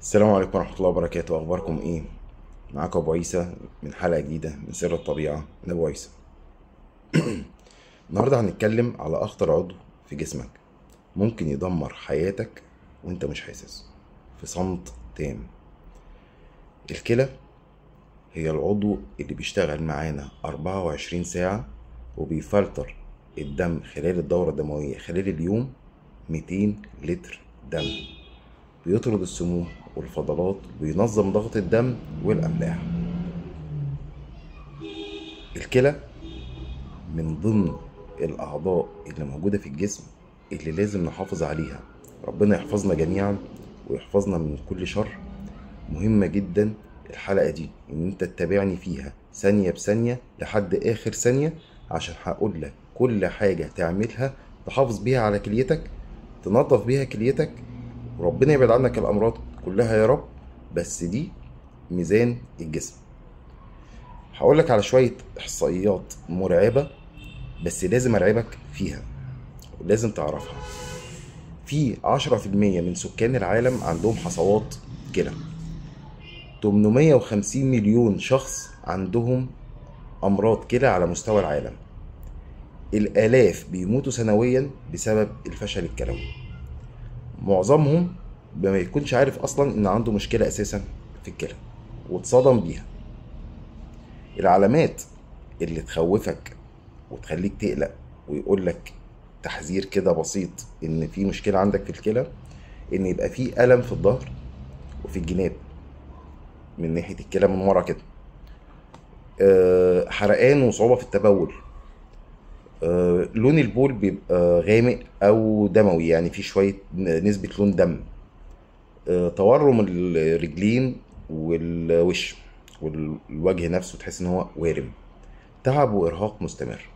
السلام عليكم ورحمة الله وبركاته. أخباركم إيه؟ معاكم أبو عيسى من حلقة جديدة من سر الطبيعة من أبو عيسى. النهاردة هنتكلم على أخطر عضو في جسمك ممكن يدمر حياتك وإنت مش حاسس، في صمت تام. الكلى هي العضو اللي بيشتغل معانا 24 ساعة وبيفلتر الدم خلال الدورة الدموية خلال اليوم 200 لتر دم، بيطرد السموم والفضلات، بينظم ضغط الدم والأملاح. الكلى من ضمن الأعضاء اللي موجودة في الجسم اللي لازم نحافظ عليها. ربنا يحفظنا جميعا ويحفظنا من كل شر. مهمة جدا الحلقة دي إن أنت تتابعني فيها ثانية بثانية لحد آخر ثانية، عشان هقول لك كل حاجة تعملها تحافظ بيها على كليتك، تنظف بيها كليتك، وربنا يبعد عنك الأمراض كلها يا رب. بس دي ميزان الجسم. هقولك على شوية إحصائيات مرعبة، بس لازم أرعبك فيها ولازم تعرفها. في 10% من سكان العالم عندهم حصوات كلى، 850 مليون شخص عندهم أمراض كلى على مستوى العالم، الآلاف بيموتوا سنويا بسبب الفشل الكلوي. معظمهم ما يكونش عارف اصلا ان عنده مشكلة اساسا في الكلى واتصدم بيها. العلامات اللي تخوفك وتخليك تقلق ويقولك تحذير كده بسيط ان في مشكلة عندك في الكلى، ان يبقى في الم في الظهر وفي الجناب من ناحية الكلى من ورا كده، حرقان وصعوبة في التبول، لون البول بيبقى غامق او دموي، يعني في شوية نسبه لون دم، تورم الرجلين والوش والوجه نفسه تحس ان هو وارم، تعب وارهاق مستمر.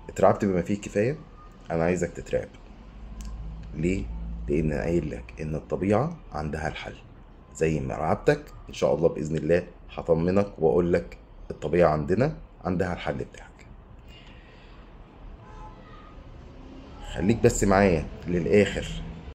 اترعبت بما فيه الكفاية؟ انا عايزك تترعب. ليه؟ لان انا قايل لك ان الطبيعة عندها الحل. زي ما رعبتك ان شاء الله باذن الله هطمنك واقول لك الطبيعة عندنا عندها الحل بتاعك. خليك بس معايا للآخر